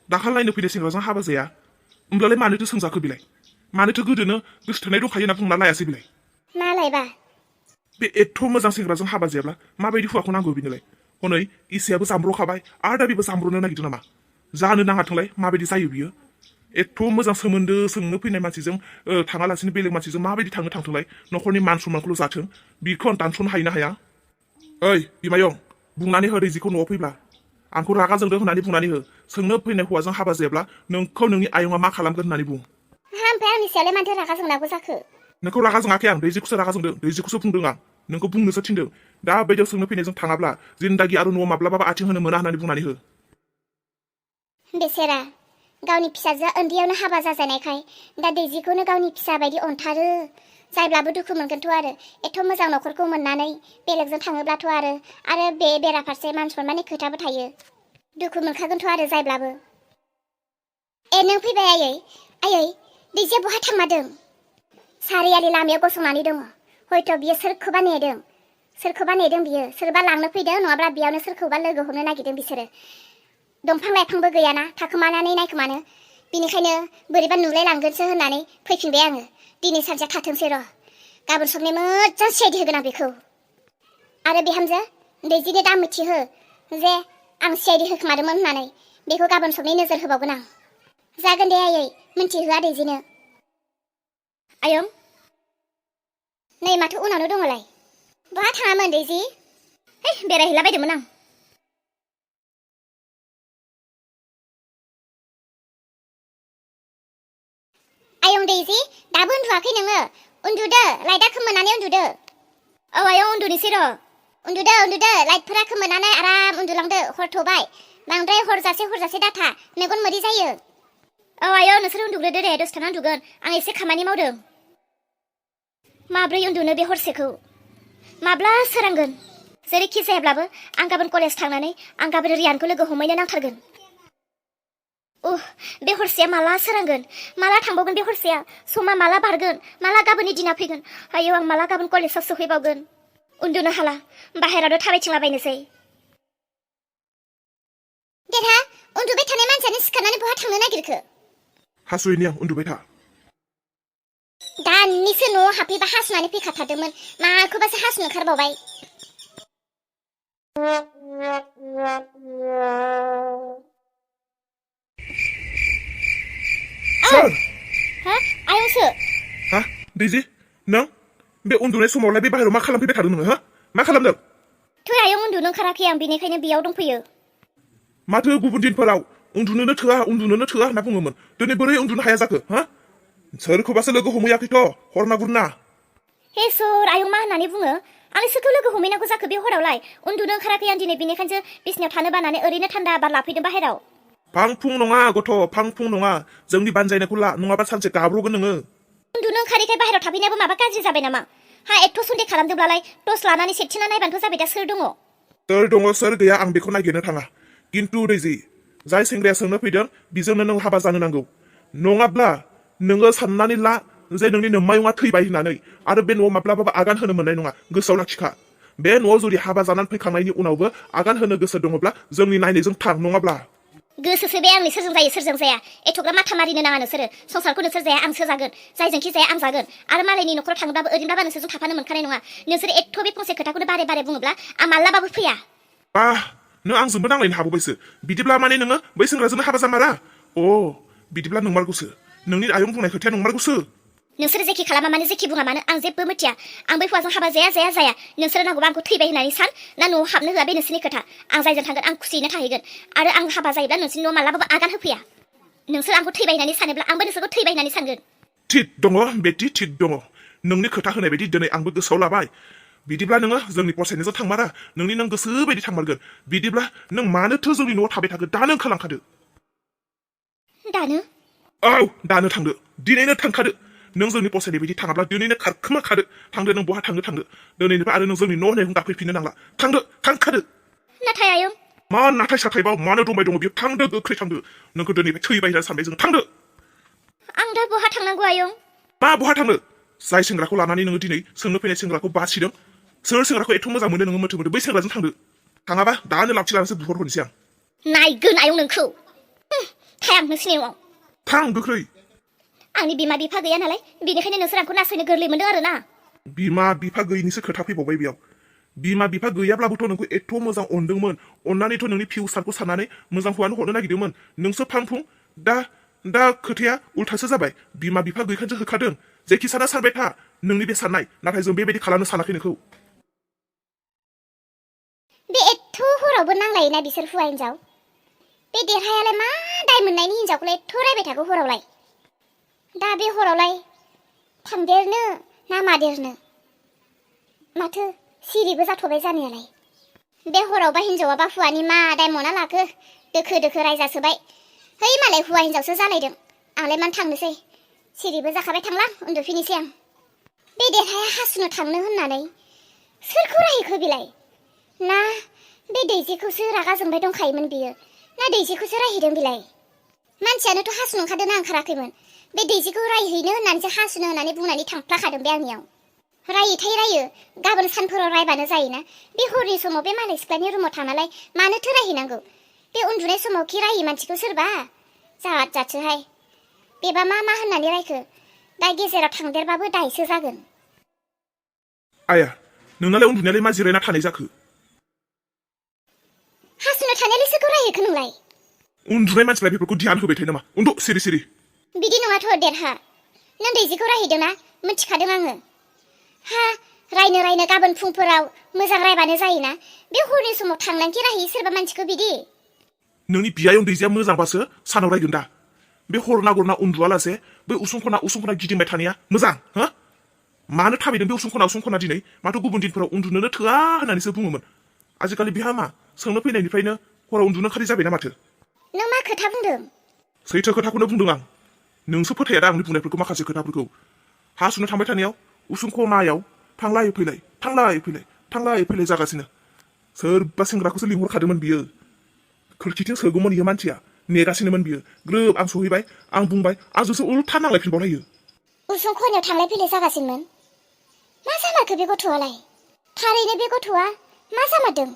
दाखालायनो फैनाय सेंग्राजों हाबा जाया होमब्लालाय मानोथो सोंजाखो बिलाय मानोथो गोदोनो गोसोथोनाय दंखायो होनना बुंना लायासै बिलाय मालायबा बे एथ' मोजां सेंग्राजों हाबा जायाब्ला माबायदि हौवाखौ नांगौ बिनोलाय हनै इसेयाबो जामब्रखाबाय आरो दा बेबो जामब्रनो नागिरदों नामा जानो नाङाथोंलाय माबायदि जायो बियो एथ' मोजां सोमोन्दो सोंनो फैनाय मानसिजों थाङालासिनो बेलेग मानसिजों माबायदि थांथोंलाय न'खरनि मान सनमानखौल' जाथों बिखौ आं दानस'नो हायो ना हाया ओइ बिमायं बुंनानै हो दैजिखौ न'आव फैब्ला आंखौ रागा जोंदों होननानै बुंनानै हो सोंनो फैनाय हौवाजों हाबा जायाब्ला नोंखौ नोंनि आयंआ मा खालामगोन होननानै बुं ओमफ्राय आंनि सायावलाय मानोथो रागा जोंनांगौ जाखो नोंखौ रागा जोङाखै आं दैजिखौसो रागा जोंदों दैजिखौसो बुंदों आं नोंखौ बुंनोसो थिनदों दा बायदियाव सोंनो फैनायजों थाङाब्ला जिन्दागि आरो न'आव माब्लाबाबो आथिं होनो मोना होननानै बुंनानै हो बेसेरा गावनि फिसाजोआ उन्दैयावनो हाबा जाजानायखाय दा दैजिखौनो गावनि फिसा बायदि अनथारो जायब्लाबो दुखु मोनगोनथ' आरो एथ' मोजां न'खरखौ मोननानै बेलेगजों थाङोब्लाथ' आरो बे बेराफारसे मान सनमाननि खोथाबो थायो दुखु मोनखागोनथ' आरो जायब्लाबो नों फैबाय आयै दैजिया बहा थांमारदों सारियालि लामायाव गसंनानै दङ हयथ' बियो सोरखौबा नेदों बियो सोरबा लांनो फैदों नङाब्ला बेयावनो सोरखौबा लोगो हमनो नागिरदों बिसोरो दंफां लाइफांबो गैयाना थाखोमानानै नायखोमानो बिनिखायनो बोरैबा नुलायलांगोनसो होननानै फैफिनबाय आङो दिनै सानसेया थाथोंसै र' गाबोन समनि मोजां सिनायथि होगोन आं बेखौ आरो बिहामजो दैजिनो दा मिथिहो जे आं सिनायथि होखोमादोंमोन होननानै बेखौ गाबोन समनि नोजोर होबावगोन आं जागोन दे आयै मिन्थिहोआ दैजिनो आयं नै माथो उनावनो दङलाय बहा थाङामोन दैजि बेरायहैलाबायदोंमोन आं आयं दैजि दाबो उन्दुवाखै नोङो उन्दुदो लाइटआ खोमोरनानै उन्दुदो औ आयं उन्दुनोसै र' उन्दुदो लाइटफोरा खोमोरनानै आराम उन्दुलांदो हर थौबाय बांद्राय हरजासे दाथा मेगन मोदै जायो औ आयं नोंसोर उन्दुग्रोदो दे दसे थाना उन्दुगोन आं एसे खामानि मावदों माब्रै उन्दुनो बे हरसेखौ माब्ला सोरांगोन जेरैखि जायाब्लाबो आं गाबोन कलेज थांनानै आं गाबोन रियानखौ लोगो हमहैनो नांथारगोन बे हरसेया माला सोरांगोन माला थांबावगोन बे हरसेया समा माला बारगोन माला गाबोननि दिना फैगोन आयौ आं माला गाबोन कलेजाव सौहैबावगोन उन्दुनो हाला बाहेरायाव थाबायथिंलाबायनोसै देहा उन्दुबाय थानाय मानसियानो सिखारनानै बहा थांनो नागिरखो हासुयैनि आं उन्दुबाय था दानिसो न'आव हाबफैबा हासुनानै फैखाथारदोंमोन माखौबासो हासुनो ओंखारबावबाय सोर आयंसो दैजि नों बे उन्दुनाय समावलाय बे बाहेरायाव मा खालामफैबाय थादों नोङो मा खालामदों थै आयं उन्दुनो ओंखाराखै आं बेनिखायनो बेयाव दंफैयो माथो गुबुन दिनफोराव उन्दुनोनो थोआ होनना बुङोमोन दिनै बोरै उन्दुनो हाया जाखो सोरखौबासो लोगो हमहैयाखैथ' हरना गुरना हे सोर आयं मा होननानै बुङो आं सोरखौ लोगो हमहैनांगौ जाखो बे हरावलाय उन्दुनो ओंखाराखै आं दिनै बेनिखायनो बिसनायाव थानो बानानै ओरैनो थान्दा बार लाफैदों बाहेराव फांफुं नङा गथ' फांफुं नङा जोंनि बानजायनायखौ ला नङाबा सानसे गाब्रगोन नोङो उन्दुनो ओंखारैखाय बाहेराव थाफैनायाबो माबा गाज्रि जाबाय नामा एथ' सन्देह खालामदोंब्लालाय टर्च लानानै सेथिना नायबानोथ' जाबाय दा सोर दङ सोर गैया आं बेखौ नागिरनो थाङा किन्तु दैजि जाय सेंग्राया सोंनो फैदों बिजोंनो नों हाबा जानो नांगौ नङाब्ला नोङो साननानै ला जे नोंनि नोम्मायंआ थैबाय होननानै आरो बे न'आव माब्लाबाबो आगान होनो मोननाय नङा गोसोआव लाखिखा बे न'आव जुदि हाबा जानानै फैखांनायनि उनावबो आगान होनो गोसो दङब्ला जोंनि नायनायजों थां नङाब्ला गोसोसो बे आंनि सोरजों जायो सोरजों जाया एथ'ग्राब माथा मारिनो नाङा नोंसोरो संसारखौ नोंसोर जाया आंसो जागोन जायजोंखि जाया आं जागोन आरो मालायनि न'खराव थाङोब्लाबो ओरैनोब्लाबो नोंसोरजों थाफानो मोनखानाय नङा नोंसोर एथ' बे फंसे खोथाखौनो बारे बारे बुङोब्ला आं मालाबाबो फैया नों आंजोंबो नांलायनो हाबावबायसो बिदिब्ला माने नोङो बै सेंग्राजोंनो हाबा जामारा बिदिब्ला नंमारगौसो नोंनि आयं बुंनाय खोथाया नंमारगौसो नोंसोर जेखि खालामा मानो जेखि बुङा मानो आं जेबो मिथिया आं बै हौवाजों हाबा जाया नोंसोर नांगौबा आंखौ थैबाय होननानै सान ना न'आव हाबनो होआ बे नोंसोरनि खोथा आं जायजों थांगोन आं खुसियैनो थाहैगोन आरो आं हाबा जायोब्ला नोंसोरनि न'आव मालाबाबो आगान होफैया नोंसोर आंखौ थैबाय होननानै सानोब्ला आंबो नोंसोरखौ थैबाय होननानै सानगोन थिग दङ बेटि थिग दङ नोंनि खोथा होनाय बायदि दिनै आंबो गोसोआव लाबाय बिदिब्ला नोङो जोंनि फसायनायजों थांमारा नोंनि नों गोसो बायदि थांमारगोन बिदिब्ला नों मानोथो जोंनि न'आव थाबाय थागोन दानो ओंखारलांखादो दानो थांदो दिनैनो थांखादो नों जोंनि फसायनाय बायदि थाङाब्ला दिनैनो खारखोमा खादो थांदो नों बहा थांदो दिनैनिफ्राय आरो नों जोंनि न' होननायखौ गाफैफिननो नांला थांखादो नाथाय आयं मा नाथाय साथायबाव मानो दंबाय दङ बेयाव थांदो गोख्रै थांदो नोंखौ दिनैनिफ्राय थैबाय होनना सानबाय जों थांदो आं दा बहा थांनांगौ आयं मा बहा थांनो जाय सेंग्राखौ लानानै नोङो दिनै सोंनो फैनाय सेंग्राखौ बासिदों सोर सेंग्राखौ एथ' मोजां मोनो नोङो मोथो बै सेंग्राजों थांदो थाङाबा दानो लावथि लानानैसो बुहरहरनोसै आं नायगोन आयं नोंखौ थां नोंसिनि न'आव थां गोख्रै आंनि बिमा बिफा गैया नालाय बेनिखायनो नोंसोर आंखौ नासयनो गोरलै मोनदों आरो ना बिमा बिफा गैयिनिसो खोथा फैबावबाय बेयाव बिमा बिफा गैयाब्लाबोथ' नोंखौ एथ' मोजां अनदोंमोन अननानैथ' नोंनि फिउचारखौ साननानै मोजां हौवानो हरनो नागिरदोंमोन नोंसो फांफुं दा खोथाया उल्थासो जाबाय बिमा बिफा गैयिखायसो होखादों जेखि साना सानबाय था नोंनि बे साननाय नाथाय जों बेबायदि खालामनो सानाखै नोंखौ बे एथ' हरावबो नांलायोना बिसोर हौवा हिनजाव बे देरहायालाय मा दाय मोननायनि हिनजावखौलाय एथ' रायबाय थागौ हरावलाय दा बे हरावलाय थांदेरनो ना मादेरनो माथो सिरिबो जाथ'बाय जानायालाय बे हरावबा हिनजावाबा हौवानि मा दाय मना लाखो दोखो रायजासोबाय है मालाय हौवा हिनजावसो जालायदों आंलाय मानो थांनोसै सिरिबो जाखाबाय थांलां उन्दुफिननोसै आं बे देरहाया हासुनो थांनो होननानै सोरखौ रायहैखो बिलाय ना बे दैजिखौसो रागा जोंबाय दंखायोमोन बियो ना दैजिखौसो रायहैदों बिलाय मानसियानोथ' हासुनो ओंखारदोंना ओंखाराखैमोन बे दैजिखौ रायहैनो होननानैसो हासुनो होननानै बुंनानै थांफ्लाखादों बे आंनियाव रायोथाय रायो गाबोन सानफोराव रायबानो जायोना बे हरनि समाव बे मालाय सिख्लानि रुमाव थांनालाय मानोथो रायहैनांगौ बे उन्दुनाय समाव खि रायै मानसिखौ सोरबा जात जातसोहाय बेबा मा होननानै रायखो दा गेजेराव थांदेरबाबो दायसो जागोन आया नोंनालाय उन्दुनायालाय मा जिरायना थानाय जाखो हासुनो थानायालाय सोरखौ रायहैखो नोंलाय उन्दुनाय मानसिफ्रा बेफोरखौ ध्यान होबाय थायो नामा उन्दु सिरि बिदि नङाथ' देरहा नों दैजिखौ रायहैदोंना मिथिखादों आङो हा रायनो गाबोन फुंफोराव मोजां रायबानो जायोना बे हरनि समाव थांनांखि रायहैयो सोरबा मानसिखौ बिदि नोंनि बियायं दैजिया मोजांबासो सानाव रायगोन दा बे हर नागरना उन्दुआलासे बै उसुं खना गिदिंबाय थानाया मोजां हो मानो थाबायदों बे उसुं खना दिनै माथो गुबुन दिनफोराव उन्दुनोनो थोआ होननानैसो बुङोमोन आजिखालि बिहा मा सोंनो फैनायनिफ्रायनो हराव उन्दुनो खालि जाबायना माथो नों मा खोथा बुंदों सैथो खोथाखौनो बुंदों आं नोंसो फोथाया दा आंनि बुंनायफोरखौ माखासे खोथाफोरखौ हासुनो थांबाय थानायाव उसुं खनायाव थांलाय फैलाय जागासिनो सोरबा सेंग्राखौसो लिंहरखादोंमोन बियो खोरखिथिं सोगौमोन इयो मानसिया नेगासिनोमोन बियो ग्रोब आं सहैबाय आं बुंबाय आंजोंसो उल्था नांलायफिनबावलायो उसुं खनायाव थांलाय फैलाय जागासिनोमोन मा जामारखो बे गथ'आलाय थारैनो बे गथ'आ मा जामारदों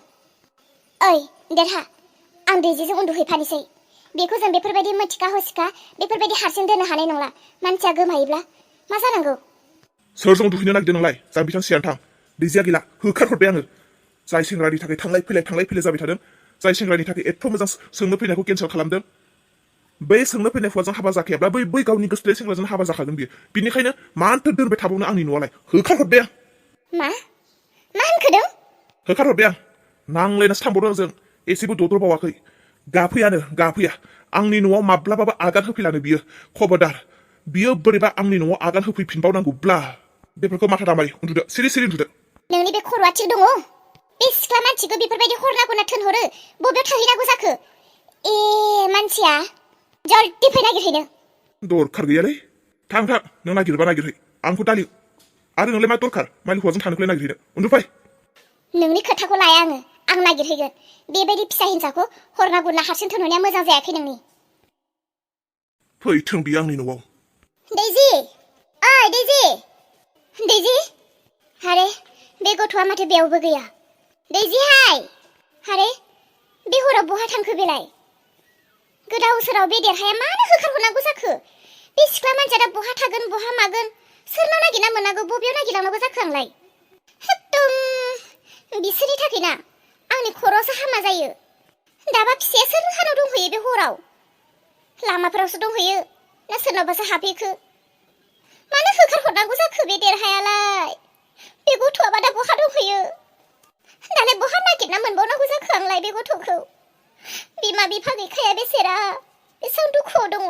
ओइ देरहा आं दैजिजों उन्दुहैफानोसै बेखौ जों बेफोरबायदि मोथिखा हसिखा बेफोरबायदि हारसिं दोननो हानाय नंला मानसिया गोमायोब्ला मा जानांगौ सोरजों उन्दुहैनो नागिरदों नोंलाय जा बिथां सियान थां दैजिया गैला होखारहरबाय आङो जाय सेंग्रानि थाखाय थांलाय फैलाय जाबाय थादों जाय सेंग्रानि थाखाय एथ' मोजां सोंनो फैनायखौ केन्सेल खालामदों बै सोंनो फैनाय हौवाजों हाबा जाखायाब्ला बै गावनि गोसोथोनाय सेंग्राजों हाबा जाखागोन बियो बिनिखायनो मानोथो दोनबाय थाबावनो आंनि न'आलाय होखारहरबाय आं मा होनखोदों होखारहरबाय आं नांलायनासो थांबावदों आंजों एसेबो दद्रबावाखै गाफैया आंनि न'आव माब्लाबाबो आगान होफैलानो बियो खबरदार बियो बोरैबा आंनि न'आव आगान होफैफिनबावनांगौब्ला बेफोरखौ माथा दामारि उन्दुदो सिरि उन्दुदो नोंनि बे खर'आ थिग दङ बे सिख्ला मानसिखौ बेफोरबायदि हरनागौना थोनहरो बबेयाव थाहैनांगौ जाखो ए मानसिया जल्दि फै नागिरहैनो दरखार गैयालै थां नों नागिरबा नागिरहै आंखौ दालि आरो नोंलाय मा दरखार माइल हौवाजों थानोखौलाय नागिरहैनो उन्दुफै नोंनि खोथाखौ लाया आं नागिरहैगोन बेबायदि फिसा हिंसाखौ हरनागुरना हारसिं थोनहरनाया मोजां जायाखै नोंनि फैथों बियो आंनि न'आव दैजि ओइ दैजि हारे बे गथ'आ माथो बेयावबो गैया दैजिहाय हारे बे हराव बहा थांखो बेलाय गोदाव सोराव बे देरहाया मानो होखारहरनांगौ जाखो बे सिख्ला मानसिया दा बहा थागोन बहा मागोन सोरनाव नागिरना मोननांगौ बबेयाव नागिरलांनांगौ जाखो आंलाय एकदम बिसोरनि थाखायना आंनि खर'आवसो हामा जायो दाबा फिसाया सोरहानाव दंहैयो बे हराव लामाफोरावसो दंहैयो ना सोरनावबासो हाबहैखो मानो होखारहरनांगौ जाखो बे देरहायालाय बे गथ'आबा दा बहा दंहैयो दालाय बहा नागिरना मोनबावनांगौ जाखो आंलाय बे गथ'खौ बिमा बिफा गैखाया बेसेरा बेसेबां दुखुआव दङ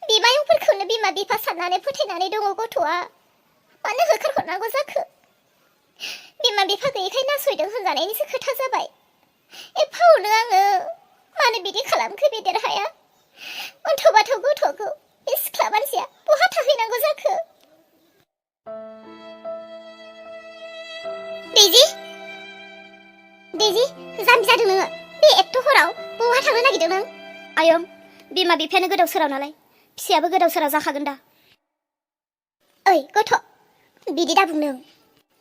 बिमायंफोरखौनो बिमा बिफा साननानै फोथायनानै दङ गथ'आ मानो होखारहरनांगौ जाखो बिमा बिफा गैयैखाय नासयदों होनजानायनिसो खोथा जाबाय एफावनो आङो मानो बिदि खालामखो बे देरहाया अन्थ'बाथ' गथ'खौ बे सिख्ला मानसिया बहा थाहैनांगौ जाखो दैजि जाम्बि जादों नोङो बे एथ' हराव बहा थांनो नागिरदों नों आयं बिमा बिफायानो गोदाव सोराव नालाय फिसायाबो गोदाव सोराव जाखागोन दा ओइ गथ' बिदि दा बुंदों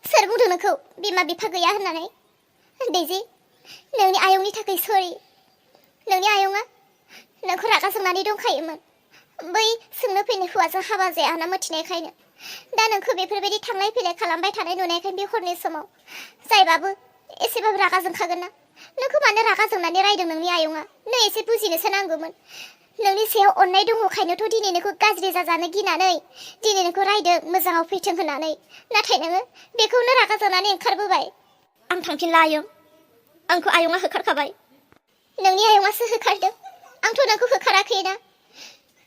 सोर बुंदों नोंखौ बिमा बिफा गैया होननानै दैजि नोंनि आयंनि थाखाय सरि नोंनि आयंआ नोंखौ रागा जोंनानै दंखायोमोन बै सोंनो फैनाय हौवाजों हाबा जाया होनना मिथिनायखायनो दा नोंखौ बेफोरबायदि थांलाय फैलाय खालामबाय थानाय नुनायखाय बे हरनि समाव जायबाबो एसेबाबो रागा जोंखागोन ना नोंखौ मानो रागा जोंनानै रायदों नोंनि आयंआ नों एसे बुजिनोसो नांगौमोन नोंनि सायाव अननाय दङखायनोथ' दिनै नोंखौ गाज्रि जाजानो गिनानै दिनै नोंखौ रायदों मोजाङाव फैथों होननानै नाथाय नोङो बेखौनो रागा जोंनानै ओंखारबोबाय आं थांफिनला आयं आंखौ आयंआ होखारखाबाय नोंनि आयंआसो होखारदों आंथ' नोंखौ होखाराखैना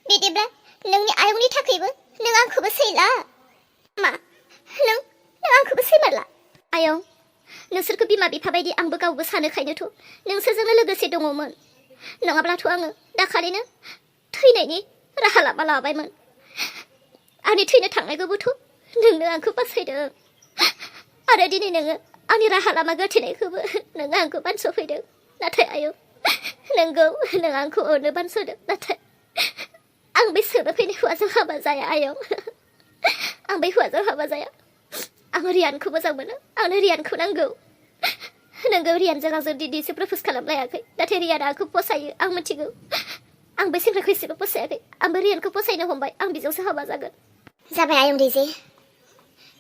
बिदिब्ला नोंनि आयंनि थाखायबो नों आंखौबो सैला मा नों आंखौबो सैमारला आयं नोंसोरखौ बिमा बिफा बायदि आंबो गावबो सानोखायनोथ' नोंसोरजोंनो लोगोसे दङमोन नङाब्लाथ' आङो दाखालिनो थैनायनि राहा लामा लाबायमोन आंनि थैनो थांनायखौबोथ' नोंनो आंखौ बासायदों आरो दिनै नोङो आंनि राहा लामा गोथेनायखौबो नोङो आंखौ बानस'फैदों नाथाय आयं नोंगौ नों आंखौ अरनो बानस'दों नाथाय आं बे सोंनो फैनाय हौवाजों हाबा जाया आयं आं बै हौवाजों हाबा जाया आं रियानखौ मोजां मोनो आंनो रियानखौ नांगौ नोंगौ रियानजों आंजों दिनैसो प्रप'ज खालामलायाखै नाथाय रियाना आंखौ फसायो आं मिथिगौ आं बे सेंग्राखौ एसेबो फसायाखै आंबो रियानखौ फसायनो हमबाय आं बिजोंसो हाबा जागोन जाबाय आयं दैजे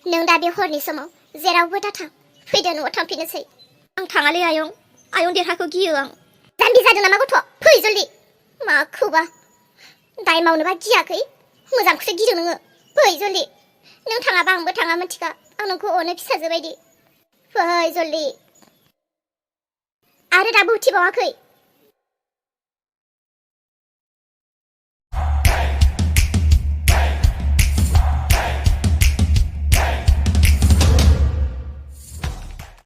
नों दा बे हरनि समाव जेरावबो दाथां फैदो न'आव थांफिननोसै आं थाङालै आयं देरहाखौ गियो आं जाम्बि जादों नामा गथ' फै जल्दि माखौबा दाय मावनोबा गियाखै मोजांखौसो गिदों नोङो फै जल्दि नों थाङाबा आंबो थाङा मिथिखा आं नोंखौ अनो फिसाजो बायदि फै जल्दि आरो दाबो उथिबावाखै